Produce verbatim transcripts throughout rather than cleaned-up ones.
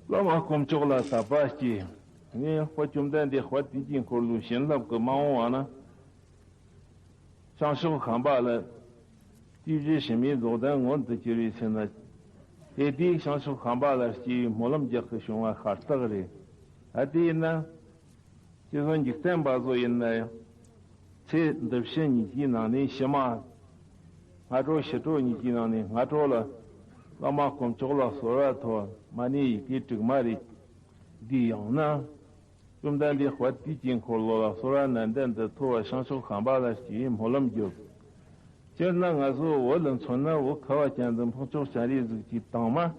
བླ་མ་དཀོན་མཆོག་ལ་དད་པ་སྐྱེས། ངས་དཔལ་བཅོམ་ལྡན་འདས་དཔལ་དུས་ཀྱི་འཁོར་ལོའི་བྱིན་རླབས་ཀྱི་མ་འོངས་པ་ན། བྱང་ཕྱོགས་ཤམྦྷ་ལ་དུས་བཞི་ཕྱི་མའི་རྫོགས་ལྡན་མངོན་དུ་གྱུར་བའི་ཚེ་ན། དེ་དུས་བྱང་ཕྱོགས་ཤམྦྷ་ལ་སྐྱེ་བའི་སྨོན་ལམ་རྒྱག་གི་བྱུང་བ་ཤ་སྟག་རེད། ད་དེ་ཡིན་ན། སྤྱི་ཚོགས་འཇིག་རྟེན་པ་ཚོ་ཡིན་ན་ཡང་། ཚེ་འདི་ཕྱི་གཉིས་ཀྱི་ནང་ནས་ཕྱི་མ། སྔ་དྲོ་ཕྱི་དྲོ་གཉིས་ཀྱི་ནང་ནས་སྔ་དྲོ་ལ། བླ་མ་དཀོན་མཆོག་ལ་གསོལ་བ་ཐོབ། མ་ཎི་ཡི་གེ་དྲུག་མ་རེ་བཟླས། ཡང་ན། བཅོམ་ལྡན་འདས་དཔལ་དུས་ཀྱི་འཁོར་ལོ་ལ་གསོལ་བ་ནན་ཏན་དུ་ཐོབ་པ། བྱང་ཕྱོགས་ཤམྦྷ་ལ་སྐྱེ་བའི་སྨོན་ལམ་རྒྱོབ། སྤྱིར་ན་ང་ཚོ་བོད་ལ་མཚོན་ན། བོད་ཁ་བ་ཅན་དུ་འཕགས་མཆོག་སྤྱན་རས་གཟིགས་ཀྱི་དྭངས་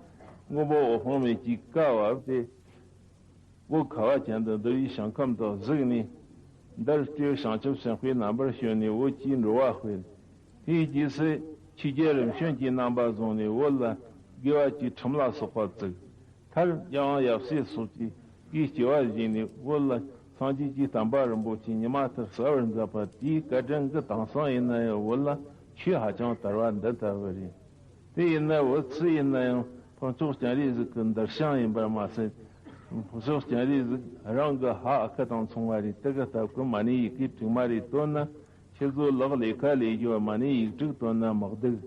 མ་མགོན་པོ་འོད་དཔག་མེད་ཀྱི་བཀའ་བབས་ཏེ། བོད་ཁ་བ་ཅན་དུ་འདུལ་བའི་ཞིང་ཁམས་དུ་གཟིགས་ནས། འདིར་སྤྲེའུ་བྱང་ཆུབ་སེམས་དཔའི་རྣམ་པར་བྱོན་ནས་བོད་ཀྱི་འགྲོ་བ་སྤེལ། དེའི་རྗེས་སུ་ཆོས་རྒྱལ་རིམ་བྱོན་གྱི་རྣམ་པ་བཟུང་ནས་བོད་ལ་དགེ་བ་བཅུའི་ཁྲིམས་ལ་སོགས་པ་བཙུགས། མཐར་ཡང་ཡབ་སྲས་སོགས་ཀྱིས་གུས་སྐྱེ་བ་བཞེས་ནས་བོད་ལ་སངས་རྒྱས་ཀྱི་བསྟན་པ་རིན་པོ་ཆེ་ཉི་མ་ལྟར་གསལ་བར་མཛད་པ་དེའི་བཀའ་དྲིན་གྱིས་དེང་སང་ཡིན་ན་ཡང་བོད་ལ་ཆོས་ཧ་ཅང་དར་བ་འདི་ལྟ་བུ་རེད། དེ་ཡིན་ན་བོད་སུ་ཡིན་ན་ཡང་འཕགས་མཆོག་སྤྱན་རས་གཟིགས་ཀྱི་འདུལ་ཞིང་ཡིན་པར་མ་ཟད། འཕགས་མཆོག་སྤྱན་རས་གཟིགས་རང་གི་ཕ་ཨ་ཁུ་དང་མཚུངས་པ་རེད། དེ་གི་སྟབས་ཀྱིས་མ་ཎི་ཡི་གེ་དྲུག་མ་རེ་བཏོན་ན། ཁྱེད་ཚོ་ལག་ལས་ཀ་ལས་རྒྱུ་མ་ཎི་ཡིག་དྲུག་བཏོན་ན་མི་སྡུག།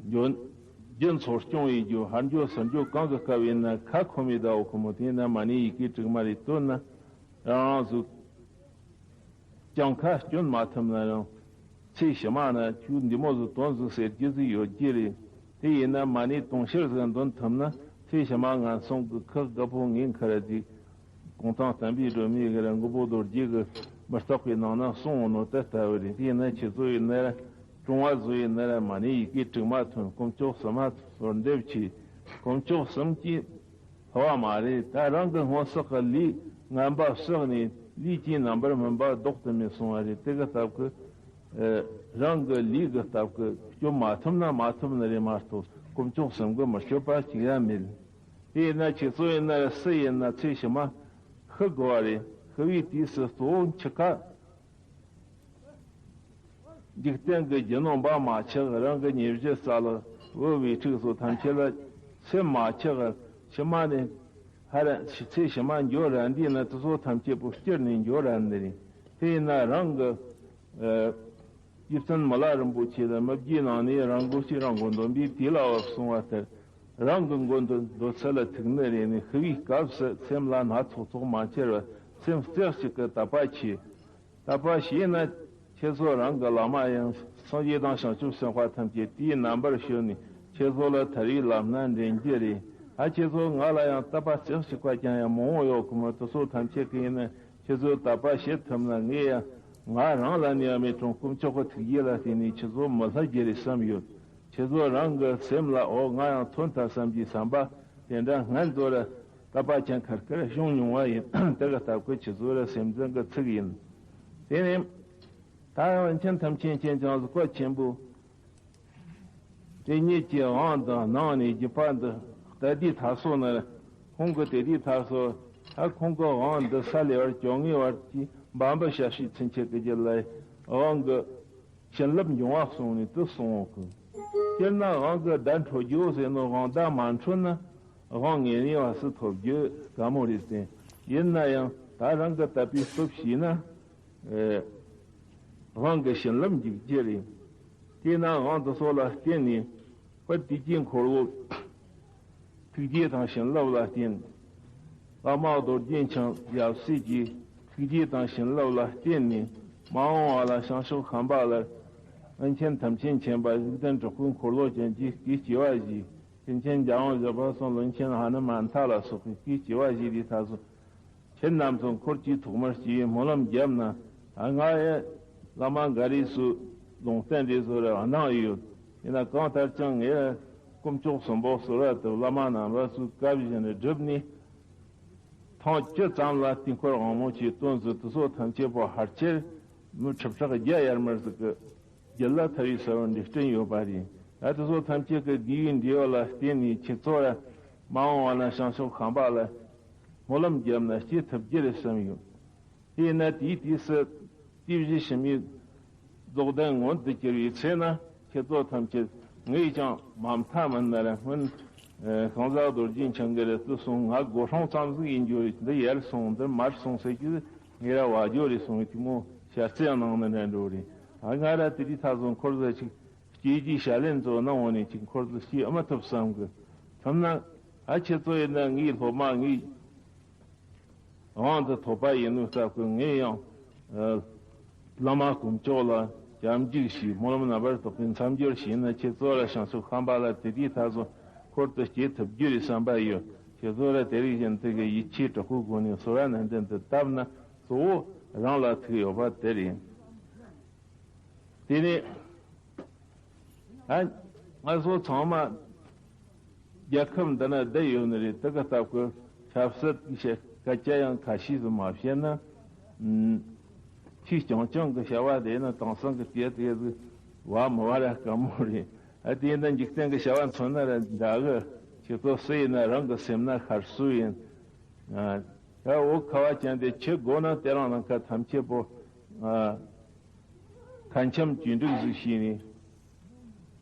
རྒྱུ་རྒྱུ་འཚོ་སྐྱོང་ཡེད་རྒྱུ། ཕར་འགྱོ་ཚུར་འགྱོ་གང་གི་སྐབས་ཡིན་ན་ཁ་ཁོམ་མེད་ད། འོ་ཁོ་མོ་དེ་ན་མ་ཎི་ཡི་གེ་དྲུག་མ་རེ་བཏོན་ན། རང་རང་ཚོ་གྱངས་ཁ་སྐྱོན་མ་ཐུབ་ན་རང་། ཚེ་ཕྱི་མ་ན་ཁྱོད་འདི་མོ་ཟིག་དོན་ཟིག་ཟེར་རྒྱུ་ཟིག་ཡོད་རྒྱུ་རེད། དེ་ཡིན་ན་མ་ཎི་དུང་ཕྱུར་ཟིག་འདོན་ཐུབ་ན། ཚེ་ཕྱི་མ་ངན་སོང་གི་ཁག་རྒད་པོ་ངའི་ཁར་ཟིག་གུང་ཐང་བསྟན་པའི་སྒྲོན་མེ་གི་ར་མགོན་པོ་རྡོ་རྗེ་གི་མི་རྟག་པའི་ནང་ན་གསུངས་ནོ་དེ་ལྟ་བུ་རེད། དེ་ཡིན་ན་ཁྱེད་ཚོ་ཡིན་ན་ར། གྲོང་བ་ཚོ་ཡིན་ན་ར་མ་ཎི་ཡི་གེ་དྲུག་མ་ཐོན། དཀོན་མཆོག་གསུམ་མ་གསོལ་འདེབས་བྱས། དཀོན་མཆོག་གསུམ་གྱིས་ལྷོ་བ་མ་རེད། ད་རང་གི་སྔོན་བསགས་ཀྱི་ལས་ངན་པ་བསགས་ནས་ལས་ཀྱི་རྣམ་པར་སྨིན་པ་ལྡོག་ཏུ་མེད་སོང་བ་རེད། དེ་གི་སྟབས་ཀྱིས། ཨེ། རང་གི་ལས་ཀྱི་སྟབས་ཀྱིས་སྐྱོབ་མ་ཐུབ་ན་མ་ཐུབ་ནི་རེད་མ་གཏོགས། དཀོན་མཆོག་གསུམ་གྱིས་མི་སྐྱོབ་པ་གཅིག་ཡང་མེད། དེ་ཡིན་ན་ཁྱེད་ཚོ་ཡིན་ན་ར་སུ་ཡིན་ན་ཚེ་ཕྱི་མ་ཤི་དགོས་པ་རེད། ཤི་བའི་དུས་སུ་གཙོ་བོ་འཆི་ཁ། འཇིག་རྟེན་གྱི་རྒྱུ་ནོམ་པ་མ་ཆག། རང་གི་ཉེ་གཞི་རྩ་ལག་བུ་བའི་ཕྲུག་ཚོ་ཐམས་ཅད་ལ་སེམས་མ་ཆག། ཕྱི་མ་ནས་ཧ་ར་ཚེ་ཕྱི་མ་འགྱོ་རན་དུས་ན་དེ་ཚོ་ཐམས་ཅད་པོ་སྐྱུར་ནས་འགྱོ་རན་ནི་རེད། དེ་ཡིན་ན་རང་གི། ཨ། རྗེ་བཙུན་མི་ལ་རིན་པོ་ཆེ་ལ་མི་བརྗེད་ནང་ནས་རང་མགོ་གཅིག་རང་མགོ་འདོན་པའི་དུས་ལ་བབ་སོང་བ་ལྟར། རང་གི་མགོ་འདོན་འདོད་ཚུལ་ལ་ཐུག་ནི་རེད་ནས། ཤི་བའི་སྐབས་སུ་སེམས་ལ་སྣ་ཚོགས་ཚོགས་མ་འཁྱེར་བར་སེམས་རྩེ་གཅིག་གི་དད་པ་བྱེད། དད་པ་བྱས་ན་ཁྱེད་ཚོ་རང་གི་བླ་མ་ཡང་སངས་རྒྱས་དང་བྱང་ཆུབ་སེམས་དཔའ་ཐམས་ཅད་དེའི་རྣམ་པར་ཤོར་ནས་ཁྱེད་ཚོ་ལ་ཐར་བའི་ལམ་སྣ་འདྲེན་རྒྱུ་རེད། ཨ། ཁྱེད་ཚོ་ང་ལ་ཡང་དད་པ་རྩེ་གཅིག་པ་ཅན་ཡང་མང་བོ་ཡོད་གི་མོ། དེ་ཚོ་ཐམས་ཅད་ཀྱིས་ཡིན་ན་ཁྱེད་ཚོས་དད་པ་བྱེད་ཐུབ་ན། ངས་ཡང་ང་རང་ལ་ནུས་པ་མེད་རུང་དཀོན་མཆོག་གི་ཐུགས་རྗེ་ལ་བརྟེན་ནས་ཁྱེད་ཚོ་མི་སླུ་རྒྱུ་རེད་བསམ་ཡོད། ཁྱེད་ཚོ་རང་གི་སེམས་ལ་འོ་ང་ཡང་ཐོན་ཐལ་བསམ་གྱི་བསམ་པ་དེ་འདྲ་སྔོན་ཚོ་ར་དད་པ་ཅན་ཁར་ཁར་བྱུང་མྱོང་བ་ཡིན། དེ་གི་སྟབས་ཀྱིས་ཁྱེད་ཚོ་ར་སེམས་འཛིན་གྱི་ཚིག་ཡིན། དེ་ནས་ད་ཡང་མཁན་ཐམས་ཅད་མཁྱེན་ཅིང་གཟིགས་པ་ཆེན་པོ། དེ་ཉིད་ཀྱི་དབང་དུ་སྣང་ནས་བརྒྱུད་པ་འདི་ལྟ་དུས་ཐ་སོ་ན། ཁོང་གིས་དེ་དུས་ཐ་སོ། ད་ཁོང་གི་དབང་འདི་ས་ལེ་བར་བཅོ་ལྔའི་བར་གྱི་འབའ་འབུ་ཞབས་ཕྱི་ཚུན་ཆད་ཀྱི་རྒྱུད་ལ་དབང་གི་བྱིན་རླབས་འབྱུང་བ་གསུངས་ནས་དེ་གསུངས་འོང་གི། སྤྱིར་ན་དབང་གི་བརྡ་འཕྲོད་རྒྱུ་ཟེར་ནོ། དབང་བརྡ་མ་འཕྲོད་ན་དབང་ངེས་ངེས་པ་སུ་ཐོབ་རྒྱུ་དཀའ་མོ་རེད་དེ། ཡིན་ན་ཡང་ད་རང་གི་དད་པའི་སྟོབས་ཞན་ན། ཨེ། དབང་གི་བྱིན་རླབས་འཇུག་རྒྱུ་རེད། དེས་ན་དབང་དུ་སོགས་ལ་བརྟེན་ནས་དཔལ་དུས་ཀྱི་འཁོར་ལོ། ཐུགས་རྗེ་དང་བྱིན་རླབས་ལ་བརྟེན། བླ་མ་རྡོ་རྗེ་འཆང་ཡབ་སྲས་ཀྱི་ཐུགས་རྗེ་དང་བྱིན་རླབས་ལ་བརྟེན་ནས། མ་འོངས་པ་ལ་བྱང་ཕྱོགས་ཤམྦྷ་ལར་མཁན་ཐམས་ཅད་མཁྱེན་པ་གཟུགས་ལྡན་དྲག་པོའི་འཁོར་ལོ་ཅན་གྱིས་གུས་སྐྱེ་བ་བཞེས། དེ་མཁན་རྒྱལ་དབང་བཞི་པ་གསུམ་ལུས་མཁན་ཧ་ནུ་མན་ཐ་ལ་སོགས་ཀྱིས་གུས་སྐྱེ་བ་བཞེས་དུས་ཐ་སོ། ཁྱེད་རྣམ་ཚོ་འཁོར་གྱིས་ཐོག་མར་སྐྱེ་བའི་སྨོན་ལམ་བརྒྱབ་ན། ད་ང་ཡི་བླ་མ་འགའ་རེ་ཚོས་ལུང་བསྟན་རེ་བཟོ་ར་གནང་ཡོད། ཡིན་ན་གང་ལྟར་ཀྱང་ངས་དཀོན་མཆོག་གསུམ་པོ་གསོལ་བ་དུ་བླ་མ་རྣམ་པ་ཚོའི་བཀའ་བཞིན་བསྒྲུབས་ནས། ཐེངས་བཅུ་ཙམ་ལ་དུས་འཁོར་དབང་མོ་ཆེའི་དོན་བཟོ་དུ་སོགས་ཐམས་ཅད་པོ་ཕལ་ཆེར་མི་ཁྲི་ཕྲག་བརྒྱ་ཡར་མར་ཟིག་གི་རྒྱུད་ལ་ཐར་བའི་ས་བོན་འདི་བསྐྲུན་ཡོད་པ་རེད། ད་དེ་ཚོ་ཐམས་ཅད་ཀྱི་དགེ་བའི་འབྲས་བུ་ལ་བརྟེན་ནས་ཁྱེད་ཚོ་ར་མ་འོངས་པ་ན་བྱང་ཕྱོགས་ཤམྦྷ་ལ་སྨོན་ལམ་བརྒྱབ་ན་སྐྱེ་ཐུབ་རྒྱུ་རེད་བསམ་ཡོད། དེས་ན་དེའི་དུས་སུ་དུས་བཞི་ཕྱི་མའི་རྫོགས་ལྡན་མངོན་དུ་གྱུར་བའི་ཚེ་ན་ཁྱེད་ཚོ་ཐམས་ཅད་ངས་ཀྱང་མ་མཐའ་མིན་ན་ར་སྔོན་ ཤིང་བཟའ་རྡོ་རྗེ་འཆང་གི་རེད་དུ་སོང་། ང་སྒོ་སྲུང་ཙམ་ཟིག་ཡིན་རྒྱུ་རེད། འདི་ཡར་སོང་། འདི་མར་སོང་ཟེར་རྒྱུ་ངེད་ར་བ་རྒྱུ་རེད་སོང་། དེ་མོ་ཤ་རྩེ་ནང་ནས་འདྲ་འགྲོ་རེད། ཨ་ང་ར་དེ་དུས་ཐ་སོང་འཁོར་ཟ་ཅིག་སྐྱེས་ཀྱི་ཞལ་ལན་ཚོ་གནང་འོང་ནས་ཅིག་འཁོར་དུ་སྐྱེས་ཨ་མ་ཐུབ་བསམ་གི། ཐུབ་ན་ཨ་ཁྱེད་ཚོ་ཡིན་ན་ངའི་སློབ་མ་ངའི་དབང་དུ་ཐོབ་པ་ཡིན་ནོ་སྟབས་ཀྱིས་ངས་ཡང་བླ་མ་དཀོན་མཆོག་ལ་སྐྱབས་འཇུག་ཞུས། སྨོན་ལམ་རྣམ་པར་དག་པའི་མཚམས་སྦྱོར་བྱས་ན། ཁྱེད་ཚོ་ལ་བྱང་ཆུབ་ཁམས་པ་ལ་དེ་དུས་ཐ་སོང་འཁོར་དུ་སྐྱེ་ཐུབ་རྒྱུ་རེད་བསམ་པ་ཡོད། ཁྱེད་ཚོ་ལ་དེ་རིང་བཞིན་དུ་གི་ཡིད་ཆེས་དྲག་པོའི་སྒོ་ནས་གསོལ་བ་ནན་ཏན་དུ་བཏབ་ན་གཙོ་བོ་རང་ལ་ཐུག་ཡོད་པ་དེ་རེད། དེ་ནས་ཨ་ང་ཚོ་ཚང་མ་རྒྱལ་ཁབ་འདི་ན་བསྡད་ཡོད་ནི་རེད། དེ་ག་སྟབས་ཀྱིས་ཆབ་སྲིད་ཀྱི་སྐད་ཆ་ཡང་ཁ་ཤས་སུ་མ་བཤད་ན། ཨུམ། ཁྱི་རྐྱང་རྐྱང་གི་བྱ་བ་དེ་ནི་དེང་སང་གི་དེ་དེ་ཟིག་བ་མི་བ་ར་དཀའ་མོ་རེད། ཨ་དེ་ཡིན་ན་འཇིག་རྟེན་གྱི་བྱ་བ་མཚོན་ན་ར་འདྲ་གི། ཁྱེད་ཚོ་སུ་ཡིན་ན་རང་གི་སེམས་ན་ཤར་སུ་ཡིན། ཨ་ཡ་འོ་ཁ་བ་ཅན་དེ་ཁྱི་དགོས་ན་དེ་རང་ནང་ཁ་ཐམས་ཅད་པོ། ཨ། ཁ་འཆམ་གྱོད་འགྲིག་ཟིག་བྱས་ནས།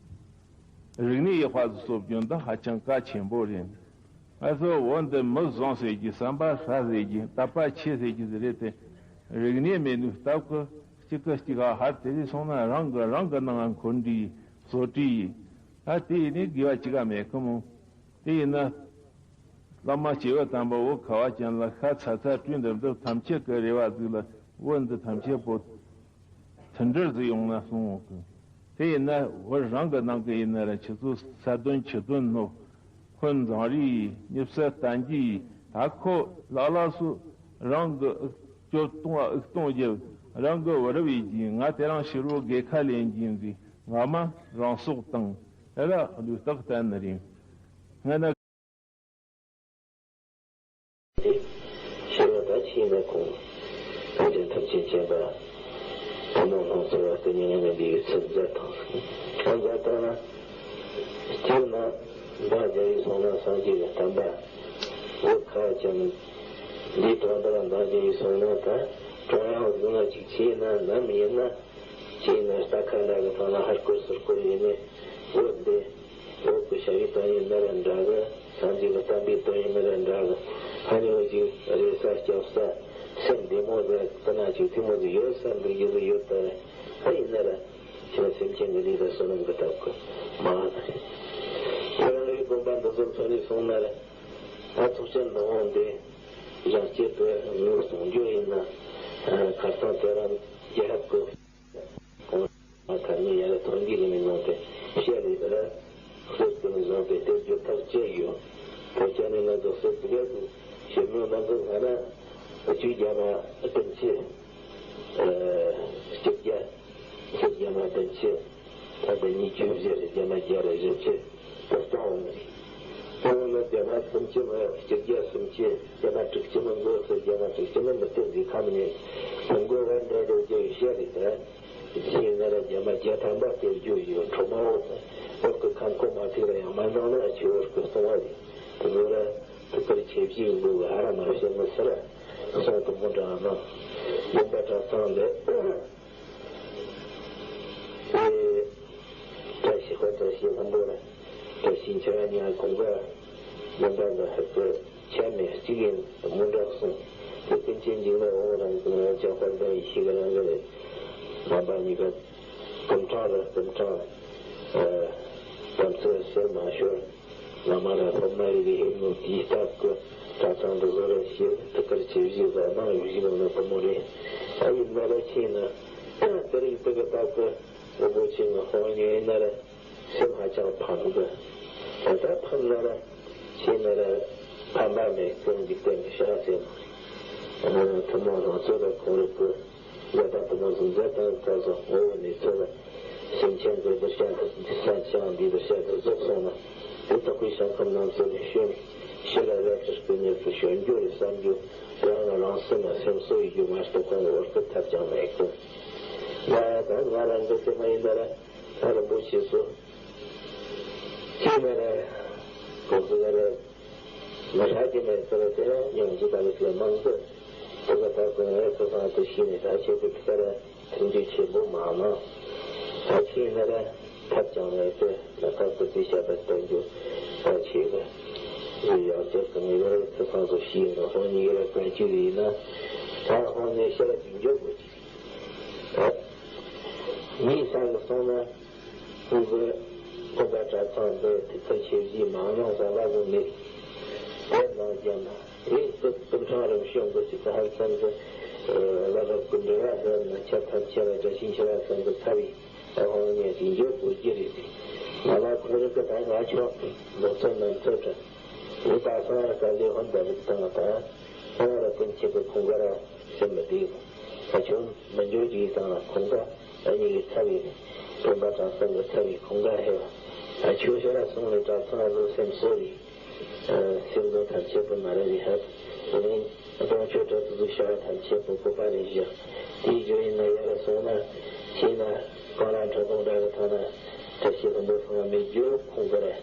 རིག་གནས་ཡག་པ་ཟིག་གསོ་རྒྱུ་འདི་ཧ་ཅང་གལ་ཆེན་པོ་རེད། ང་ཚོ་བོད་འདི་མི་བཟང་ཟེར་གྱི། བསམ་པ་ཧྲ་ཟེར་གྱི། དད་པ་ཆེ་ཟེར་གྱི་ཟིག་རེད་དེ། རིག་གནས་མེད་ནོ་སྟབས་ཀྱིས་གཅིག་གིས་གཅིག་ག་ཧར་དེ་རིགས་སོང་ན་རང་གི་རང་གི་ནང་ང་འཁོན་འགྲིག་བཟོ་གྲྭ་ཡིན། ད་དེ་ཡིན་ནས་དགེ་བ་གཅིག་ག་མེད་ཀི་མོ། དེ་ཡིན་ན། བླ་མ་སྐྱེས་བུ་དམ་པ་བོད་ཁ་བ་ཅན་ལ་ཤ་ཚ་ཚ་སྤྲོད་འདི་འདི་ཐམས་ཅད་ཀྱི་རེ་བ་ཟིག་ལ་བོད་འདི་ཐམས་ཅད་པོ་མཐུན་སྒྲིལ་ཟིག་ཡོང་ན་གསུང་འོང་གི། དེ་ཡིན་ན་བོད་རང་གི་ནང་གི་ཡིན་ན་ར་ཁྱེད་ཚོ་ས་དོན་ཆུ་དོན་ནོ། ཁོ་འཛིང་རེས་ཡིན། མྱི་བསད་གཏན་གྱི་ཡིན། ད་ཁོ་ལག་ལག་སུ་རང་གི་ཨུག་སྐྱོབ་གཏོང་བ་ཨུག་གཏོང་རྒྱབ། རང་གི་བུ་རབས་ཡིན་གྱི། ང་དེ་རང་ཕྱི་རོལ་དགེ་ཁ་ལེན་གྱི་ཟིག་ང་མ་རང་སྲོག་བཏང་། ཨེ་ར་ལུས་རྟགས་བསྟན་ནི་རེད། ང་ན། ཤེས་རབ་དང་ཆོས་ནི་ཁོང་། བོད་ཀྱི་ཐམས་ཅད་མཁྱེན་པ། ཐུན་མོང་སྣང་ཚུལ་བ་སྟེ་མྱ་ངན་ལས་འདས་པའི་ཚུལ་མཛད་དང་། གང་མཛད་དང་ན། སྤྱིར་ན་འདམ་རྒྱལ་བའི་གསུང་ན་སངས་རྒྱས་ཀྱི་བསྟན་པ། བོད་ཁ་བ་ཅན་འདིའི་ཐོག་འདི་ལ་འདམ་རྒྱལ་བའི་གསུང་ན་ད་ཀྲུང་དབྱང་གི་ང་གཅིག་བྱས་ན་ནམ་ཡིན་ན། ཅིག་ནས་རྟ་ཁ་འདྲ་གི་ཐང་ལ་ཧར་སྐོར་ཚུར་སྐོར་ཡིན་ནས། བོད་འདི་བོད་ཀྱི་ཞ་ཡི་ཏང་ཡིན་ན་ར་འདྲ་གི། སངས་རྒྱས་ཀྱི་བསྟན་པའི་དོན་ཡིན་ན་ར་འདྲ་གི། ཧ་ནི་འོ་ཅིག་རེ་ས་སྐྱབས་ས་སེམས་བདེ་མོ་ཟེར་ཙི་ན་ཅིག་ཐུན་མོང་ཟིག་ཡོད་ས་འདུག་རྒྱུ་ཟིག་ཡོད་ད། ཧ་ཡིན་ན་ར་ཁྱེད་སེམས་ཅན་གྱི་ལུས་ལ་བསོད་ནམས་ཀྱི་ཐབས་ཀྱིས་མ་ཨ་ད་རེད། ཁྱེད་རང་རེའི་དགོན་པ་འདི་ཚོ་ཚོ་ནས་སོང་ན་ར། ད་ཚོགས་ཆེན་འདི་འོང་སྟེ་གཞུང་སྐྱེས་པའི་ངོས་གཏོང་རྒྱུ་ཡིན་ན། ཁ་སང་དེ་རང་རྒྱལ་ཁབ་ཀྱི། ཁོང་ཁ་ནས་ཡར་ཐོན་གྱི་ནས་བཟུང་སྟེ་བཤད་རེད་ལ། གསེར་དེ་ནས་བཟུང་སྟེ་སྟེར་རྒྱུ་ཐག་བཅད་ཡོད། ཐག་བཅད་ནས་ང་ཚོ་གསེར་དེ་ག་ཚོད་ཞིབ་མོ་ང་ཚོ་ང་ན་བཅུ་རྒྱ་མ་བདུན་ཅུ། ཨ་བཅུ་རྒྱ། གསེར་རྒྱ་མ་བདུན་ཅུ། ད་ལྟ་ཉིས་བཅུ་བཞི་རེད། རྒྱ་མ་བརྒྱ་རེ་བཞི་བཅུ་དེ་གཏོང་འོང་ནི་རེད། གཏོང་འོང་ན་རྒྱ་མ་སུམ་ཅུ་མ་ཡོང་། གཅིག་བརྒྱ་སུམ་ཅུ། རྒྱ་མ་དྲུག་ཅུ་མི་འགོར་ཟེར། རྒྱ་མ་དྲུག་ཅུ་ནི་མི་སྟེར་ཟིག་ཁམས་ནས་མི་འགོར་བ་འདྲ་འགྲོ་རྒྱུ་ཡོད་ཤ་རེད་ད། དེ་ཡིན་ན་ར་རྒྱ་མ་བརྒྱ་ཐམ་པ་སྟེར་རྒྱུ་ཡོད། འཕྲོ་མ་འོ་ཟེར། བོད་ཀྱི་ཁམས་ཁོ་མ་ཐུག་ར་ཡང་མ་འདང་ན་ཨ་ཆེ་བོད་ཀྱི་གསུང་བ་རེད། དེ་ཚོ་ར་ཐུགས་ཁུར་ཆེ་བཞེས་དགོས་གི། ཧ་ར་མ་ར་བཤད་མི་སྲིད་ར། གསུང་དུ་མོ་འདྲ་ནང་ཡོང་པ་གྲྭ་ཚང་ལས། དེ་བཀྲ་ཤིས་ཧོ། བཀྲ་ཤིས་ལྷུན་པོ་ར། བཀྲ་ཤིས་འཆི་བ་ཉག་གོང་ག་མི་འདྲ་འདྲ་ཧ་གི་ཆ་མེད་གཅིག་ཡིན་མོ་འདྲ་གསུངས། དེ་ཀུན་མཁྱེན་འཇིགས་མེད་དབང་རང་གི་ངོ་བོ་ཅན་དཔལ་ལྡན་ཡེ་ཤེས་ཀྱི་རང་གི་རེད། རྣམ་པ་གཉིས་ཀ་སྐུ་ཕྲེང་ར་སྐུ་ཕྲེང་། ཨ་དམ་ཚིག་ཟེར་མ་ཤོར། བླ་མ་ར་སློབ་མ་རེ་རེ་ཧེ་མོ་དེའི་སྟབས་ཀྱི་གྲྭ་ཚང་འདི་ཚོ་ར་ཞེས་ཐུགས་ཁུར་ཆེ་བཞེས་ཟ་ནང་བཞིན་ནོ་དེ་མོ་རེད། ཨ་ཡིན་ན་ར་ཁྱེད་ནི་དེ་རིང་དེ་གི་སྟབས་ཀྱི་དབུ་བོ་ཆེ་ངི་ཧོང་ཉོས་ཡིན་ན་ར་སེམས་ཧ་ཅང་ཕམ་གི། ད་ལྟ་ཕམ་ན་ར་ཁྱེད་ནི་ར་ཕམ་པ་མེད་ཀི། འཇིག་རྟེན་གྱི་ཤ་ཟེར་ནོ་རེད། ཐུན་མོང་རང་ཚོད་ལ་ཁོང་རེ་ཀི། ལས་དང་དུ་མ་གཟུང་འཛིན་དང་ཚ་ཟོ་ངོ་བོ་ནས་ཚོད་ལ། སེམས་ཅན་གྱི་གདུལ་བྱ་འདི་ས་ཅང་འདི་གདུལ་བྱ་འདི་རྫོགས་སོང་ན། དེ་དག་པའི་ཞིང་ཁམས་རྣམས་སུ་ནི་བྱོན། ཕྱི་ལ་རབ་ཏུ་སྐུ་མྱུར་དུ་བྱོན་རྒྱུ་རེད་བསམ་རྒྱུ། རང་ལ་རང་སེམས་ལ་སེམས་གསོ་ཡི་རྒྱུ་མ་གཏོགས་གོང་གི་བར་སྐབས་ཐབས་ཀྱང་མེད་ཀི། ང་ཡ་དང་ང་རང་གི་སེམས་མ་ཡིན་ན་ར་ད་རིན་པོ་ཆེ་སོ། ཅི་མ་རེད། གོ་ཟི་ག་རེད། མི་ཧྲ་གི་མེད་ཟེར་དེ་ཡང་ཉུང་ཟི་དང་ལུགས་ལ་མང་ཟེར། དེ་ག་ད་གོང་ངས་ཁོ་ཚང་དུ་ཤི་ནས་ད་ཆེད་དུ་ཕི་ས་ར་ཐུན་རྒྱུ་ཆེན་པོ་མང་ན། ད་ཁྱི་ན་ར་ཐབས་ཀྱང་མེད་དེ་ལ་ཁག་ཏུ་དེ་བཤད་པ་སྟོན་རྒྱུ། ད་ཆེ་གི་ཡང་བསྐྱར་གང་ཡོད་རེད། ཚུལ་ཁང་སོགས་ཤེས་ཡོན་དང་ཧོ་ཉི་གི་རེད། གང་ཅི་རེད་ཡིན་ན་ད་ཧོ་ནས་ཤར་ཅིག་འཇོག་དགོས་ཀྱི་རེད། ད་མིའི་ས་གི་སོང་ན་ཁོང་གི་ཁོང་པ་གྲྭ་ཚང་འདི་དེ་ཚོ་ཆེ་བཞི་མང་ཉུང་ས་ལ་གོ་མེད། དེ་ནང་རྒྱབ་ན་རེད། དུ་དུམ་ཕྲང་རིམ་བྱུང་གི་ཅིག་ཧ་ཙམ་གི་ལ་རབ་ཀུན་འབྲེལ་བ་ཧེ་ན་ཆ་ཐམས་ཅད་ལ་བཀྲ་ཤིས་འཆི་བ་ཙམ་གི་ཚ་བའི། ཨོ་ཉེ་ཞིག་འཇོག་དགོས་ཀྱི་རེད། ང་ལ་ཁོ་རང་གི་ད་ང་ཆོག་ལོ་ཚོད་ནམ་ཚོད་དྲ། འུ་ད་སོང་ཡ་དཀའ་ལས་ཧོན་ད་རིག་དང་ད། ཁོང་ལ་ཀུན་ཆེ་གི་ཁོང་ག་ར་སེམས་མི་བདེ་གི། ད་ཆུང་མི་འཇོག་ཅིག་དང་ཁོང་ག་ཨ་ཉི་གི་ཚ་བའི་རེད། སྟོན་པ་གྲྭ་ཚང་གི་ཚ་བའི་ཁོང་ག་ཧེ་བ། ད་ཆོས་ཤོད་ར་སོང་ལས་གྲྭ་ཚང་ལ་ལོ་སེམས་གསོ་རེད། སེམས་ལ་ཐམས་ཅད་པོ་མ་རེད་རེད་ཧ། དེ་ནས་གདོང་ཆོས་གྲྭ་ཚོ་ཚོ་ཤ་བ་ཐམས་ཅད་པོ་ཁོ་པ་རེད་བཞག་དེའི་རྒྱུ་ཡིན་ན་ཡར་སོང་ན་ཕྱིན་ན་གང་ལ་འཕྲོ་གདོང་འདྲ་གི་ཐོག་ན་བཀྲ་ཤིས་ལྷུན་པོ་སོང་བ་མེད་རྒྱུ་ཁོང་གི་རེད།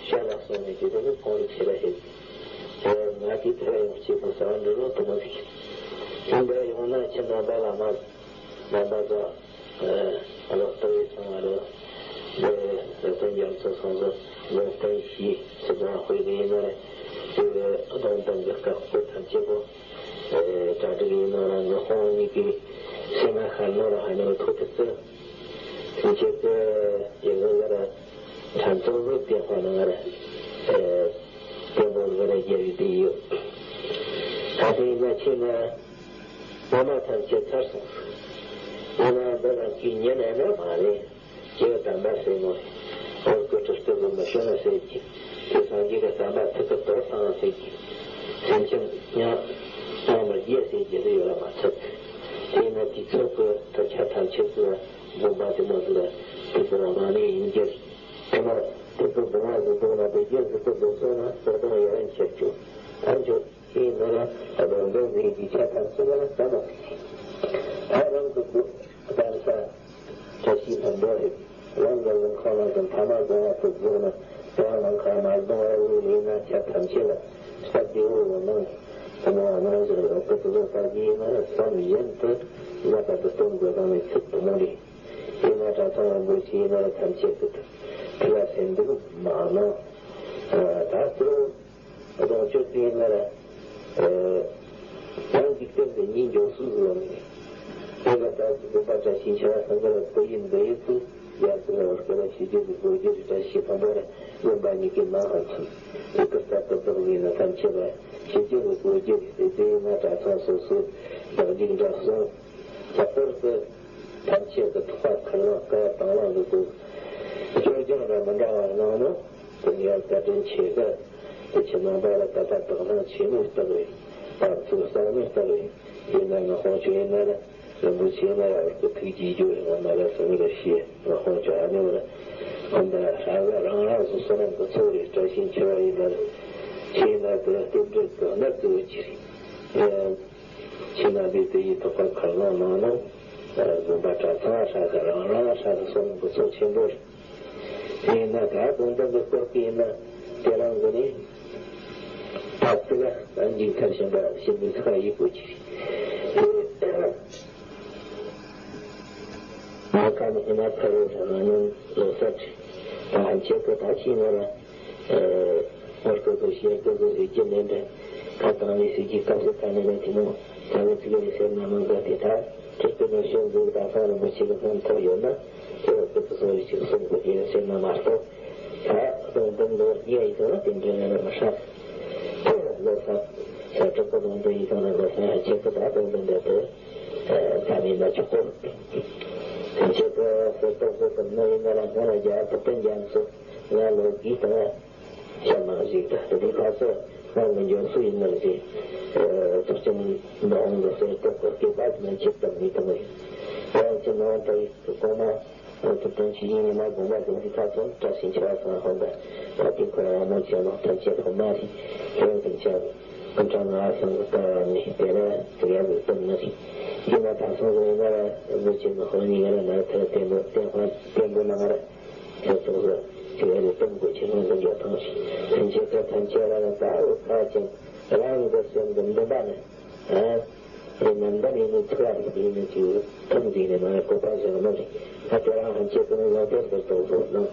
ཤ་ལ་སོང་ནས་དེ་དག་ཁོང་རེ་ཆེ་ར་ཧེ། དེ་ང་དེ་ཐེ་ར་ཡོང་ཆེད་དུ་ཟ་བ་འདྲི་རོགས་དུ་མ་ཟིག་དེ་འདྲ་ཡོང་ན་ཁྱེད་རྣམ་པ་ལ་མ། རྣམ་པ་ཚོ། ཨ་ལོ་ལྟ་བའི་ཚང་མ་ལོ། འདི་རེ་ཚོ་རྒྱ་མཚོ་སོང་ཚོ་ལོ་ལྟ་བའི་ཤི་ཚེ་གང་དཔེ་གི་ཡིན་ན་རེ། དེ་བས་གདོང་དམ་གྱི་བཀའ་བཀོད་ཐམས་ཅད་པོ། གྲ་སྒྲིག་ཡིན་ནོ་རང་གི་ཧོང་གཉིས་ཀྱི་སེམས་ལ་ཤར་ནོ་ར་ཧ་ནོ་ཐོག་ཏུ་བརྩི། དེ་ཆེད་དུ་ཡིན་ནོ་ལ་ར་དྲན་ཚོགས་ལོ་བདེ་དཔང་ནང་ར། བདེ་པོ་ལ་ར་རྒྱལ་བའི་དེ་ཡོད། ད་དེ་ཡིན་ན་ཆེ་ན། ངོ་མ་ཐམས་ཅད་ཚར་སོང་། ཡིན་ནའང་འདི་རང་གིས་ཉན་ཡ་ན་མ་རེད། སྐྱེ་བོ་དམ་པ་ཟེར་ནོ་རེད། འོ་སྐུ་ཁྲི་སྐུ་གི་མི་ཤོང་ན་ཟེར་གྱི། དེ་སངས་རྒྱས་ཀྱི་བསྟན་པ་ཐུགས་ཀྱི་དོར་སང་ཟེར་གྱི། སེམས་ཅན་ཉམ་ཐག་མི་རྒྱས་ཟེར་གྱི་རེ་ཡོད་ལ་མ་ཚད། དེས་ན་དུས་ཚོད་ཀྱི་དུར་ཆ་ཐམས་ཅད་ཀྱི་དགོངས་པ་དེ་མོ་ཟིག་ལ་དུས་ཀྱི་འོ་མ་ནས་ཡིན་གྱི། དེ་མ་དུས་ཀྱི་དགོངས་པ་ཟིག་དུག་ན་དེ་རྒྱས་ཟིག་ཏུ་འདུག་སོང་ན་བར་སྟོང་ཡོད་རན་ཁྱེར་བཅུག་ཐམས་ཅད། དེའི་ནང་ལ་རང་འདོད་འཛིན་གྱི་ཆ་ཐམས་ཅད་ལ་བསམ་མ་ཐག་ད་རང་གི་སྒོ་བསམ་ས་བཀྲ་ཤིས་ལྷུན་པོ་རེད། རང་གི་ལུང་ཁ་ལ་དང་ཐ་མ་སྒོ་བ་དུ་རྫོགས་ན་དེའང་ལང་ཁ་མ་སྡོང་བ་ལུས་ལས་ན་ཆ་ཐམས་ཅད་ལ་ས་བདེ་བོ་བོ་ནང་དུ་མོ་བ་ནང་བཞིན་ལ་སྐུ་དུ་ལོ་ལྟ་གི་ཡིན་ན་བསམ་བཞིན་དུ་ལ་ད་དུ་སྟོན་དགོས་དང་བའི་ཚིག་དུ་མོ་རེད། དེ་ན་གྲྭ་ཚང་རིན་པོ་ཆེ་ཡིན་ན་ཐམས་ཅད་དུ་ཐུགས་ལ་སེམས་འདུག་མ་གནང་། ད་གཙོ་བོ། གདོང་ཆོས་ཚན་ལྔ་ལ། ཨ། ཡང་འཇིག་རྟེན་དུ་གཉིས་འཇོག་སུ་བཟོ་ནས། དེ་ལ་ད་དགོན་པ་བཀྲ་ཤིས་འཆི་བ་སངས་རྒྱས་ལ་བསྐུལ་ཡིན་འདི་ཡིན་ཚུལ་ཡར་ཚུལ་བར་སྐད་ལ་ཞི་རྒྱས་ཀྱི་སྒོ་རྒྱས་ཀྱི་བཀྲ་ཤིས་ལྷུན་པོ་ལ་བློན་པ་གཉིས་ཀྱི་ནང་ཧ་ཚུལ། དེ་ཀུར་ལྟར་དུ་བདག་ཡིན་ན་ཐམས་ཅད་ལ་ཞི་རྒྱས་ཀྱི་སྒོ་རྒྱས་ཀྱི་སྲིད་དེ་ཡིན་ན་གྲྭ་ཚང་སོ་སོའི་བདག་འཇིགས་འདྲ་གསུངས། ལྷག་པར་དུ། ཐམས་ཅད་ཀྱི་ཐུགས་ཁ་ཁ་ལག་ཀ་དང་བླངས་ཀྱི་སྒོ། སྐྱོར་སྦྱང་དང་མི་འདྲ་བ་གནང་ནོ། དེ་ཡང་བཀའ་དྲིན་ཆེ་ག་དེ་ཕྱི་ནང་པ་ལ་ད་ལྟ་དག་སྣང་ཆེན་མོའི་རྟགས་རེད། དམ་ཚིག་གསང་ནི་རྟགས་རེད། ཡིན་ན་ང་ཧོང་ཆོས་ཡིན་ན་ལ་རིན་པོ་ཆེ་ན་ཡང་བར་དུ་ཐུགས་རྗེ་རྒྱུ་རེད། ང་མ་ལ་སོང་ལ་ཤེས་ང་ཧོང་ཆོས་ཨ་ནི་བ་ལ། ཁོང་ད་ཧྲ་ག་རང་རང་སོ་སོ་རང་གི་ཚོགས་རེད། བཀྲ་ཤིས་འཆི་བ་ཡིན་ན་ལ་ཆེ་ན་དེ་རྟེན་འབྲེལ་དག་ན་བརྩི་བ་ཅི་རེད། ཁྱེད་རྣམ་པས་དེ་ཡི་ཐོག་ཁར་ཁ་སང་ནང་ནང་དགོན་པ་གྲྭ་ཚང་ཧྲ་གི་རང་རང་ཧྲ་གི་སོང་གི་ཚོགས་ཆེན་པོ་རེད། དེས་ན་ད་དགོན་པ་འདི་སྐོར་གི་ཡིན་ན་དེ་རང་གི་ནི་ད་ཚིག་ལ་འཇིག་ཐར་ཞིང་པ་ཞིག་མི་ཚོགས་ཡིག་པོ་ཅིག་རེད། མ་ཁ་ནི་ཨེ་མ་ཁ་རོ་ས་ན་ནི་ལོ་སར་རེད། ད་ཧན་ཆེ་གི་ད་ཕྱིན་ན་ར། ཨོར་ཀོ་ཀོ་ཤེར་ཀོ་ཀོ་ཟེར་གྱི་མེད་པས། ཁ་བཏང་ནས་ཟེར་གྱི་སྐབས་སུ་ཁ་ནས་ནས་དེ་མོ་ཚ་བོ་ཚིག་རེ་ཟེར་ན་མང་ག་དེ་དག་ཁྲིད་དུ་མ་ཤོར་འདུག་ད་སང་རིན་པོ་ཆེ་གི་སྣང་ཐོག་ཡོད་ན་དེ་བ་ཀི་ཏུ་སོང་རེ་ཅིག་གསུང་དགོས་ཀྱི་རེད་ཟེར་ན་མ་གཏོགས། ད་གདོང་འདོན་ལོ་རྒྱས་ཡི་དོན་ལ་དེ་འདྲ་ལ་མི་ཧྲག་ལོ་ས་ས་དྲུག་གི་གདོང་འདོན་ཡི་དོན་ལ་ལོ་ས་ཡ་ཆེ་གི་ད་གདོང་འདོན་འདོད་དུ་ད་མིན་ན་ཆོག་གོ། དེ་ཆེ་གི་ཟེར་ཏོག་ཟེར་དུ་མི་ཡིན་ན་ལ་ང་ལ་རྒྱ་ཐུབ་བསྟན་རྒྱ་མཚོ་ང་ལོ་དགུའི་སྟེང་ལ། ཤ་མང་ཞིག་དང་དེ་དུས་ཁ་སོ་ང་མི་འཇོན་སུ་ཡིན་ནམ་ཞེས། ཚོགས་ཆེན་མ་འོངས་པ་སོར་གཏོགས་པར་སྐད་པ་མན་ཆད་དམ་མི་གཏོང་བས། ཡང་ཅི་མ་འོངས་པ་ཡི་གོང་མ་ཐུབ་བསྟན་ཆོས་ཀྱི་ཉི་མ་དགོངས་པ་རྫོགས་ཀྱི་ཁ་ཚོན་བཀྲ་ཤིས་འཆི་བ་སང་ཧོན་པ་ད་དེ་ཁོ་རང་མོ་ཆེ་ནོ་ཐམས་ཅད་ཐོབ་མ་རེད། དེ་ཡང་དེ་ཆ་སྐུ་ཕྲེང་ལྔ་སང་གི་ལྟ་བ་ནི་དེ་ལ་ཙི་ཡ་གི་སྟོན་ནི་རེད། ཡིན་ན་ད་སང་གི་ཡིན་ན་ལ་མོ་ཆེ་ནོ་ཧོན་ཉི་ང་ལ་ན་ཐར་བརྟན་པོ་བརྟན་པོ་བརྟན་པོ་གནང་ར། ཁྱེད་ཚོ་ལ་ཁྱེད་རེ་གཏམ་དགོས་ཁྱེད་རང་ཚོ་འཇོག་ཐང་ཞིག་ཐམས་ཅད་ཀ་ཐམས་ཅད་རང་ལ་ད་འོ་ཁ་ཅན་རང་གི་སེམས་ཀྱི་འདུན་པ་ནི་ཨ་རེ་ནམ་ཟླ་ནས་ནི་ཚུ་བ་རེ་ནི་ཅིག་ཐུམ་འཛིན་ནས་མ་ཡ་གོ་པ་བཞག་ནོ་རེ་ང་དེ་རང་ཧན་ཆེད་དུ་ནི་ལོ་ཏོག་ཟེར་ཏོག་ཟོ་ནང་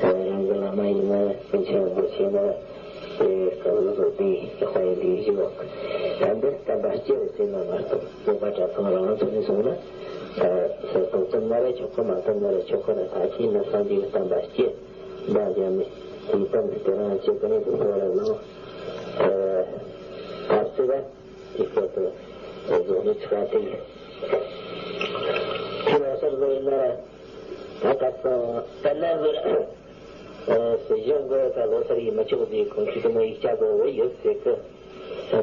རང་གི་བླ་མ་ཡིན་ན་པཎ་ཆེན་རིན་པོ་ཆེ་ན་དེ་སྐབས་སུ་བཟོ་པའི་དཔལ་ཡོན་དེའི་བཞི་པ། ད་འདིར་བསྟན་པ་སྤྱི་རུ་བྱས་ན་མ་གཏོགས་དགོན་པ་གྲྭ་ཚང་རང་རང་ཚོ་ནས་སོང་ན། ད་སེ་ཐོག་ཙམ་ན་རེ་ཆོག་གི། མ་ཐོག་ན་རེ་ཆོག་གི་རེད། ད་ཁྱེད་ནི་སངས་རྒྱས་ཀྱི་བསྟན་པ་སྤྱི་འདྲ་བྱས་ནས་དེའི་སྟེང་དུ་དེ་རང་བྱེད་ཀྱི་ནས་དེ་ཚོ་རེ་ལངས། ད་ཚིག་ག་དེའི་སྐོར་དུ་བཟོ་མི་ཚིག་ག་དེ་ཡིན། དེ་ལ་སར་བཟོ་ཡིན་ན་ར། ད་སྐབས་སུ་དཔེར་ན་ཟེར། སྲིད་གཞུང་གི་ད་ལོ་སར་ཡིན་མི་ཆོག་ཟེར་ཁོང་ཁྲིད་དུ་མ་ཡིག་ཆ་དགོས་བོ་ཡོད་ཟེར་གི།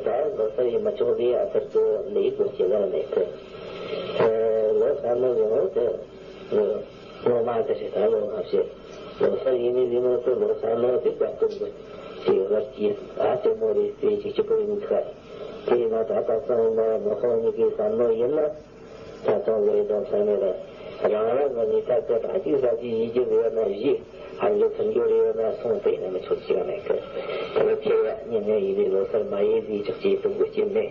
ད་ལོ་སར་ཡིན་མི་ཆོག་ཟེར་ཨ་ཐར་དུ་ལས་དགོས་ཀྱི་ལ་མེད་གི། ལོ་སར་ནོ་ཡོང་དེ་ལོ་མ་དེ་ཞིག་ད་ལོ་མ་བྱེད། ལོ་སར་ཡིན་ནི་ཡིན་ནོ་དེ་ལོ་སར་ནོ་དེ་དགའ་སྟོན་དགོས་ཀྱི་ལ་ཀྱི་ཨ་དེ་མོ་རེད་ཟེར་ཅིག་གཅིག་པོ་ཡིན་ཁ། དེ་ཡིན་ན་ད་ལྟ་སང་ཡིན་ན་མི་ཧོང་གཉིས་ཀའི་བསམ་བློ་ཡིན་ན། ད་ཚང་ལོས་དང་ས་ནས་ལ་རང་རང་གི་ཉེ་ཐག་གི་ད་ཅིག་ས་ཅིག་ཡིད་ཀྱི་ཟེར་ན་བཞི། ཧ་ལས་ཚུར་འགྱུར་ཡོད་ན་སོང་དེ་ན་མི་ཆོག་ཅི་ཡང་མེད་གི། དེ་ལ་ཁྱེད་ཡ་ཉིན་ནས་ཡིན་པའི་ལོ་སར་མ་ཡིན་ཟིག་ཆོག་ཅིག་གཏོང་དགོས་ཀྱི་མེད།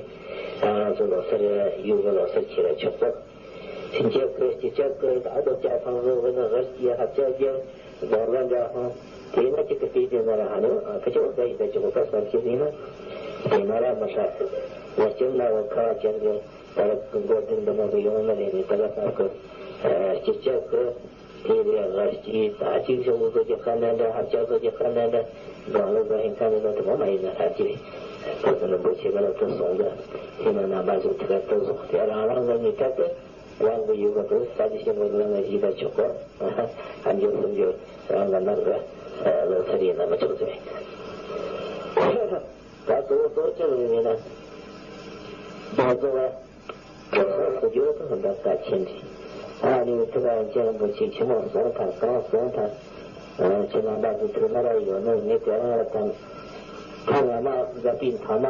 ད་ང་ཚོ་ལོ་སར་ཡུལ་གི་ལོ་སར་ཁྱེད་ལ་ཆོག་གི། ཕྱིན་ཆད་ཁོས་སྤྱི་ཁྱབ་ཀྱི་ད་ལོ་བརྒྱ་ཐང་བཟོ་གི་ན་རི་སྐྱེས་ཧ་ཅག་རྒྱབ་རྡོ་ལ་འདྲ་ཧང་། དེ་ན་ཅིག་གི་དེ་དེ་ན་ར་ཧ་ནི་ཨ་ཁ་ཆོག་ད་ཡིན་ད་ཅིག་གོ་ཁ་སར་ཁྱེད་ཡིན་ན། དེ་ན་ར་མི་ཧྲ་ང་སྐྱོན་ན་བ་ཁ་ཅན་གི། ད་ར་ཀུན་གོ་དྲིན་དུ་མ་གི་ཡོང་ན་རེ་ནི་ད་ར་ས་ཀི་སྤྱི་ཁྱབ་ཀི་དེ་རེ་ང་སྐྱིད་ད་ཅིག་ཤོག་བུ་བཟོ་རྒྱུ་ཁ་ནན་འདྲ་ཧབ་ཆ་བཟོ་རྒྱུ་ཁ་ནན་འདྲ་འགྲོ་ལོ་བཟོ་ཧིན་ཁ་ནི་ལོ་དུ་མ་མ་ཡིན་ན་ཧ་ཅི་རེད། ད་ཀི་ནི་འབུ་ཆེ་ག་ལ་ཏུ་སོང་གི་དེ་ན་རྣམ་པ་ཚོ་ཐུ་ག་ཏུ་སོང་དེ་རང་རང་གི་ནི་ཐད་དུ་རང་གི་ཡུལ་ག་ཏུ་ས་ཅི་ཤིང་གི་ལོ་ན་ཞིག་ད་ཆོག་གོ་ཧ་འཇོག་སུ་འཇོག་རང་ག་ནང་གི་ལོ་ཚ་རེ་ན་མ་ཆོག་ཚེ། ད་གཙོ་བོ་གཙོ་བོ་ཅི་ལ་ཡིན་ན། ད་གཙོ་བོ་གཙོ་བོ་གཙོ་བོ་གཙོ་བོ་ད་ད་ཆེན་རེད། ཨ་ནི་ཐུགས་ཀ་ཅན་པོ་ཆེ་ཆེན་མོ་སོང་ཐལ་གང་སོང་ཐལ། ཁྱེད་རྣམ་པ་ཚོ་ཐུགས་ན་ར་ཡོད་ནོ་ངས་དེ་རང་ལ་དང་། ཐ་ང་མ་འཛམ་བུའི་མཐའ་མ་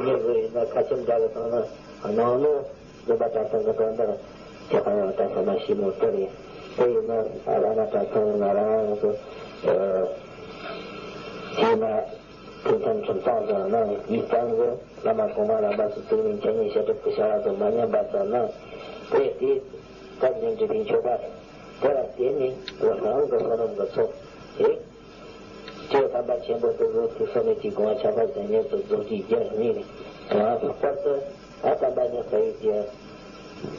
ཉེ་བོ་ཡིན་ན་ཁ་ཆེམས་འདྲ་གི་དང་ན་ནང་ནོ། དགོན་པ་གྲྭ་ཚང་གི་དོན་དག་དེ་གང་ཡང་ད་ཚང་མ་ཤེས་ནོ་དེ་རེད། དེ་ཡིན་ན་ཨ་བླ་མ་གྲྭ་ཚང་ང་རང་ཚོ་ཨ་བྱས་ན། ཐུགས་དམ་ཁྲིམས་གཙང་དང་ནང་གི་གཙང་གི་བླ་མ་གོང་མ་རྣམ་པ་ཚོ་ཚུལ་མིན་འཆད་ཉན་བཤད་སྒྲུབ་ཀྱི་བྱ་བ་ཚོ་མ་ཉམས་པ་དང་ནང་དེ་དེ་སྐབས་ནས་འབྲི་བའི་མཆོད་པ་རེད། དེ་ལ་བརྟེན་ནས་རང་གི་བསོད་ནམས་ཀྱི་ཚོགས་དེ་ཁྱེད་དམ་པ་ཆེན་པོ་སྟོབས་རོལ་ཐུགས་སོ་མེད་ཀྱི་དགོངས་པ་ཆ་ཕ་ཟན་ཉེར་དུ་རྫོགས་ཀྱི་རྒྱལ་གཉིས་ནས་དང་ལྷག་པར་དུ་ད་དམ་པ་ཉག་ཕ་ཡུལ་གྱི་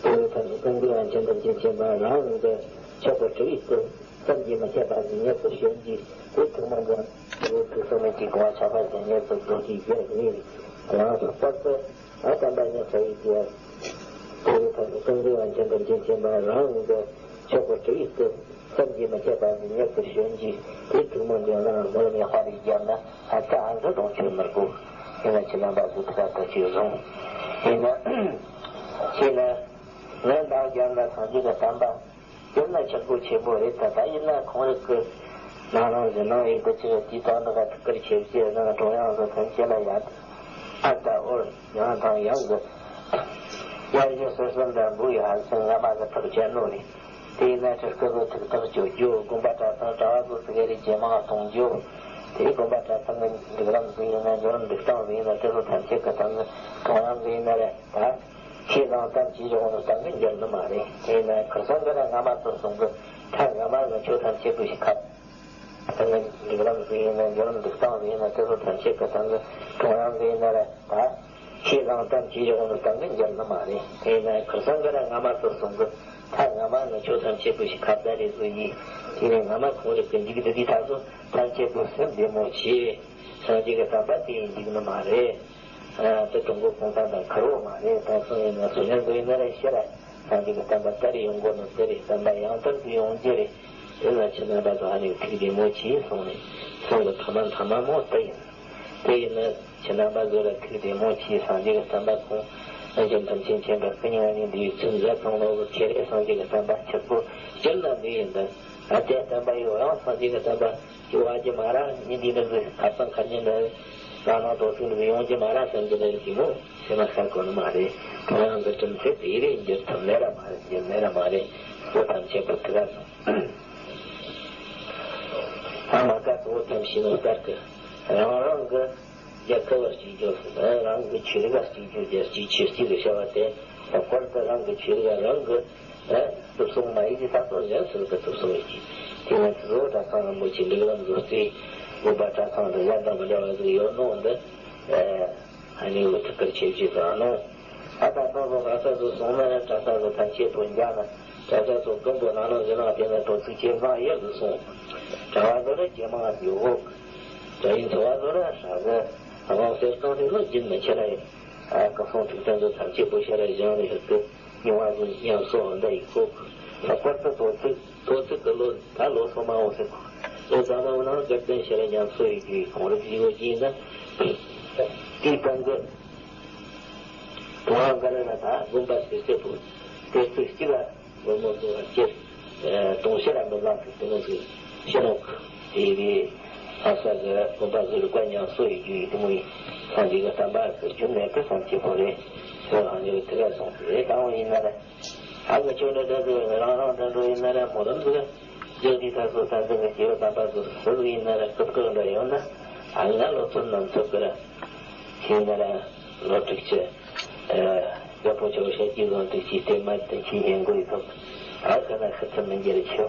དེ་ལྟར་ཀུན་འདུས་དབང་ཆེན་དམ་ཆེན་ཆེན་པོ་རང་གི་མཆོག་གི་སྤྲུལ་པའི་སྐུ། བསམ་གྱིས་མི་ཁྱབ་པ་ཉེར་དུ་བྱོན་གྱིས་དེ་ཐུགས་མ་འགྲོ་ནས་ཐུགས་སོ་མེད་ཀྱི་དགོངས་པ་ཆ་ཕ་ཟན་ཉེར་དུ་རྫོགས་ཀྱི་རྒྱལ་གཉིས་ནས་དང་ལྷག་པར་དུ་ཨ་དམ་པ་ཉག་ཕ་ཡུལ་གྱི་དེ་ལྟར་ཀུན་འདུས་དབང་ཆེན་དམ་ཆེན་ཆེན་པོ་རང་གི་མཆོག་གི་སྤྲུལ་པའི་སྐུ། བསམ་གྱིས་མི་ཁྱབ་པ་ཉེར་དུ་བྱོན་གྱིས་དེ་ཐུགས་མ་འགྲོ་ན་མུར་མེ་དཔའ་རིས་བརྒྱབ་ན་ཨ་ཙི་ཨ་ཙི་གཏོང་ཆོད་མི་དགོས། ཡིན་ན་ཁྱེད་རྣམ་པ་ཚོ་ཐུགས་ལ་ཐག་ཆོད་བཟུང་། ཡིན་ན་ཁྱེད་ན་ངས་འདང་བརྒྱབ་ན་སངས་རྒྱས་ཀྱི་བསྟན་པ། དེ་ན་ཆག་སྒོ་ཆེན་པོ་རེད། ད་ལྟ་ཡིན་ན་ཁོང་རང་གི་ནང་ནང་བཞིན་ནང་ཡིན་པ་ཆེ་བ་དེའི་དང་འདི་ག་ཐུགས་ཁུར་ཆེ་བཞེས་ནང་ཀྲུང་དབྱང་སོ་ཐམས་ཅད་ལ་ཡ་ཨ་ད་ཨོར་ཡང་དང་ཡང་གི་དབྱར་གཞུང་སོ་སོ་འདྲ་འབུ་ཡི་ཧ་སེ་ང་མ་གི་ཐག་བཅད་ནོ་རེད། དེ་ཡིན་ན་ཁྲི་སྐུ་གི་ཐུགས་ཐག་གཅོད་རྒྱུ་དགོན་པ་གྲྭ་ཚང་གྲྭ་བ་ཚོ་ཟིག་རེ་ཇེ་མང་གཏོང་རྒྱུ། དེ་དགོན་པ་གྲྭ་ཚང་གི་སྒྲིག་ལམ་ཟིག་ཡིན་ན་འབྱོར་འདུག་སྟངས་ཟིག་ཡིན་ན་དེ་ཚོ་ཐམས་ཅད་གི་ཐང་གི་ཀྲུང་དབྱང་གི་ཡིན་ན་རེད་ད། ཁས་བླངས་གཏམ་གྱིས་བཞག་ནོ་གཏམ་གྱིས་འགྱུར་ནི་མ་རེད། དེས་ན་ཁར་སང་གི་ན་ང་མ་ཚོ་གསུང་གི་ཐ་ང་མ་ང་ཆོས་ཐམས་ཅད་ཀྱི་ཞིག་ཁབ། ད་ནི་སྒྲིག་ལམ་ཟིག་ཡིན་ན་འགྱུར་འདུག་སྟངས་ཟིག་ཡིན་ན་དེ་ཚོ་ཐམས་ཅད་ཀྱི་ཐང་གི་ཀྲུང་དབྱང་གི་ཡིན་ན་རེད་ད། ཁས་བླངས་གཏམ་གྱིས་བཞག་ནོ་གཏམ་གྱིས་འགྱུར་ནི་མ་རེད། དེས་ན་ཁར་སང་གི་ན་ང་མ་ཚོ་གསུང་གི་ཐ་ང་མ་ང་ཆོས་ཐམས་ཅད་ཀྱི་ཞིག་ཁབ་ད་རེད་ཟིག་ཡིན། དེ་ནས་ང་མ་ཁོང་རེ་ཀི་འཇིག་དེ་དེ་ཐ་ཚོ་ཐམས་ཅད་ཀྱི་སེམས་བདེ་མོ་བྱེད། སངས་རྒྱས་ཀྱི་བསྟན་པ་དེ་ཡིན་འཇིག་ནི་མ་རེད། དེ་ཀྲུང་གོ་གུང་ཐང་དང་ཁེར་བོ་མ་རེད། ད་སོང་ཡིན་ན་སོ་ཉན་དགོས་ཡིན་ན་རེ་ཤེས་ར། སངས་རྒྱས་ཀྱི་བསྟན་པ་དར་ཡོང་དགོས་ནོ་དེ་རེད། བསྟན་པ་ཡང་དར་དུ་ཡོང་རྒྱུ་རེད། དེ་ལ་ཁྱེད་རྣམ་པ་ཚོ་ཧ་ནི་ཐུགས་བདེ་མོ་བྱེད་སོང་ནས་སོང་གི་ཐ་མ་ཐ་མ་མོ་དེ་ཡིན། དེ་ཡིན་ན་ཁྱེད་རྣམ་པ་ཚོ་ལ་ཐུགས་བདེ་མོ་བྱེད། སངས་རྒྱས་ཀྱི་བསྟན་པ་ཁོང་རྣམ་འབྱོར་ཐམས་ཅད་མཁྱེན་པ་སྐུ་མྱ་ངན་ལས་འདས་པའི་ཚུལ་མཛད་ཚང་ལོ་གི་ཁྱེད་རེ་སངས་རྒྱས་ཀྱི་བསྟན་པ་ཁྱེད་པོ་སྤྱིར་ན་འདི་ཡིན་ད། ཨ་དེ་བསྟན་པ་ཡོད་ཡང་སངས་རྒྱས་ཀྱི་བསྟན་པ། ཅི་བ་ཅི་མ་ར་ཉིན་འདི་ནི་ཟིག་ཁ་སང་ཁ་ཉིན་ནི་ལ་ནང་དོ་སུ་ནི་ཡོང་གི་མ་ར་བསམ་གྱི་ནི་ཅི་མོ་སེམས་ལ་ཤར་གོ་ནི་མ་རེད། ཁོང་རང་གི་དྲིན་ཚེ་དེ་རེ་འགྱུར་ཐུབ་ནི་ར་མ་རེད། འགྱུར་ནི་ར་མ་རེད། སོ་ཐམས་ཅད་པོ་ཐུགས་ལ་སོང་། ཨ་མ་ཀ་གཙོ་བོ་ཐམས་ཅད་ནོ་ལྟར་གི་རང་རང་གི་རྒྱལ་ཁབ་བར་གཅིག་གྱུར་ཟེར་ན་རང་གི་ཆོས་ལུགས་ལ་གཅིག་གྱུར་རྒྱལ་གཅིག་ཆོས་གཅིག་ལ་བྱ་བ་དེ་ལྷག་པར་དུ་རང་གི་ཆོས་ལུགས་རང་གི་ཨ་སྟོབས་སོང་མ་ཡིན་གྱི་ས་སོགས་གཞན་ཟེར་གི་སྟོབས་སོང་ཡིན་གྱི་ དེ་ནས་དེ་ཚོ་གྲྭ་ཚང་རིན་པོ་ཆེ་འབྲུག་ལམ་བཟོ་རྩིས་དགོན་པ་གྲྭ་ཚང་དང་གཞན་དང་མི་འདྲ་བ་ཟིག་ཡོད་ནོ་འདི། ཨ་ནི་འུ་ཐུག་ཁུར་ཆེ་བཞེས་དང་ནོ། ཨ་ད་ད་བོ་ག་ས་ཚོ་སོང་ན་གྲྭ་ས་ཚོ་ཐམས་ཅད་པོ་འཇག་ན་གྲྭ་ས་ཚོ་ཀུན་པོ་ནང་ལོ་བཞི་ནང་དེ་ནས་དོ་ཚིགས་ཆེ་བཟང་ཡག་ཏུ་སོང་། གྲྭ་བ་ཚོ་ལ་ཇེ་མང་ཡོད་གོ། གྲྭ་ཡིན་ཚོ་བ་ཚོ་ལ་ཧྲ་གི་དབང་གསེར་གཏོང་དེ་ལོ་རྒྱུན་མི་ཆད་ལ་ཡིན། ཨ་སྐུ་སྲུང་ཐུགས་དམ་ཚོ་ཐམས་ཅད་པོ་ཤ་ར་བཞེངས་ནས་ཧུར་གི་རྙིང་བ་ཚོ་ཉམས་གསོ་འོ་འདྲ་ཡིན་གོ། ལྷག་པར་དུ་དོ་ཚིགས། དོ་ཚིགས་ཀྱི་ལོ་ད་ལོ་སོ་མ་འོང་ཟེར་གོ། ལོ་ཟླ་མ་འོང་ན་དགའ་ལྡན་ཤེས་རབ་ཉམས་གསོ་ཡི་དུས་གོང་རིམ་བཞི་བོ་གྱིས་ན། དེའི་སྟེང་གི་གྲོང་བ་འགའ་རེ་ལ་ད་དགོན་པ་ཟེར་ཚེ་པོ་དེ་ཚོ་གཅིག་ལ་དགོན་མོ་ཚོ་ལ་སྤྱིར་དུང་ཕྱུར་ར་མི་ལངས་ཟེར་དེ་མོ་ཟིག་ཤེས་ནོ། དེ་ཡི་ལྷ་ས་གི་དགོན་པ་ཟུར་བཀའ་ཉམས་གསོ་ཡི་དུས་དེ་མོ་ཡི་སངས་རྒྱས་ཀྱི་བསྟན་པ་གི་རྒྱུན་མེད་གི་སངས་རྒྱས་པོ་རེད། ཚོ་ལྷང་ཡོད་དེ་ག་སོང་དེ་དང་བ་ཡིན་ན་ལ། ཨ་ངི་ཆོ་འདྲ་འདྲ་ཟིག་རང་རང་འདྲ་འགྲོ་ཡིན་ན་ར་སྨོན་ལམ་ཟིག་རྒྱག་དུས་ད་སོ་ས་འཛིན་གི་སྐྱེ་བོ་དམ་པ་ཟིག་སུ་ཟིག་ཡིན་ན་ར་སྐུ་ཁག་འདྲ་ཡོད་ན། ཨ་ང་ལོ་ཚོད་ནམ་ཚོད་གི་ར་ཤེས་ན་ར་ལོ་དྲུག་ཅུ། རྒད་པོ་ཆོ་ཤ་སྐྱིད་ཟོན་དུས་ཀྱི་ལྟད་མ་དུ་ཁྱི་ཡན་གོ་ཡི་ཐོག་ཨ་ཁ་ན་ཤི་ཚུལ་མི་འགྱུར་ཆོ།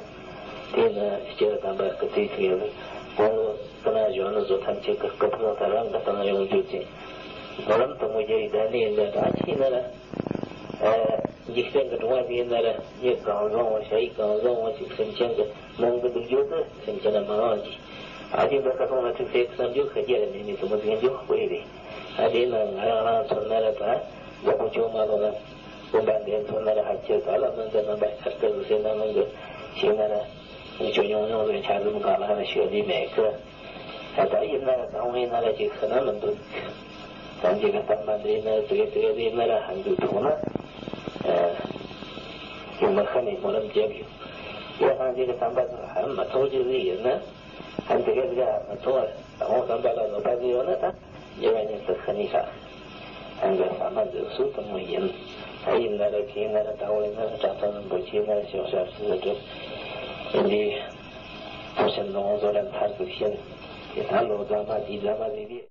དེ་ནི་སྐྱེ་བོ་དམ་པ་སྐུ་ཚེ་ཚིག་ཡོད་ལ་དགུང་ལོ་སྐུ་ན་གཞོན་ནུ་ཟོ་ཐམས་ཅད་གི་སྐུ་ཕུང་དུ་རང་གི་སྟེང་ཡོང་རྒྱུ་ཅན། སྨོན་ལམ་དུ་མོ་རྒྱ་ཡི་ད་ནི་ཡིན་ད་ད་ཁྱི་ན་ར། འཇིག་རྟེན་གྱི་སྒྲུང་བ་དེ་ཡིན་ན་ར་ཉེ་གང་བཟང་བ་ཞ་ཡི་གང་བཟང་བ་ཞིག་སེམས་ཅན་གྱི་ནང་གི་འདུག་རྒྱུ་དེ་སེམས་ཅན་ལ་མ་འོང་གི། ཨ་ཅེ་འདི་ཁ་སོང་ན་ཁྲིག་སེ་བསམ་རྒྱུ་ཁ་རྒྱ་ར་མེད་མི་དུ་མོ་དེ་འཇོག་དགོས་ཡི་རེད། ཨ་དེ་ན་ང་རང་རང་ཚོ་ན་ར་ད་རྒད་པོ་ཆོ་མ་ལོ་ན་དགོན་པ་འདི་ཚོ་ན་ར་ཧ་ཅེ་ད་ལ་མི་འདི་རྣམ་པ་ཤར་སྐལ་ཟེར་ན་མི་འདི་ཤེས་ན་ར་ཆོ་ཉུང་ཉུང་རེ་ཆ་རིམ་ག་ལ་ར་ཤོད་ལི་མེད་གི། ད་ཡིན་ན་ར་དང་བོ་ཡིན་ན་ར་ཅིག་ཤི་ན་མི་འདུག་སངས་རྒྱས་ཀྱི་བསྟན་པ་འདི་ཡིན་ན་ར་ཙི་གེ་ཙི་གེ་འདི་ཡིན་ན་ར་ཧན་དུ་ཐུག་ན། ཡིན་ན་ཤི་ནས་སྨོན་ལམ་བརྒྱབ་ཡོད། ཡ་སངས་རྒྱས་ཀྱི་བསྟན་པ་ཚོ་ཧན་མ་ཐོག་རྒྱུ་ཟིག་ཡིན་ན། ཧན་ཙི་གེ་ཙི་གེ་མ་ཐོག་དང་བོ་བསྟན་པ་ལ་ལོག་པ་ཟིག་ཡོད་ན་ད་ཉེ་བ་ཉེ་ས་ཤི་ནས་ཤ། ཧན་གི་བསམ་པ་འདི་སུ་དང་མོ་ཡིན། ད་ཡིན་ན་ར་ཁྱེད་ན་ར་ད་བོ་ཡིན་ན་ར་གྲྭ་ཚང་རིན་པོ་ཆེ་ན་ར་ཤོག་ཤ་ཤི་ཟིག་གི། ཡིན་དེ། ཐུགས་ཆེན་དང་བཟོ་ལ་མཐར་ཐུག་ཤིན། དེ་ད་ལོ་རྫ་མ་དེ་རྫ་མ་རེད་དེ།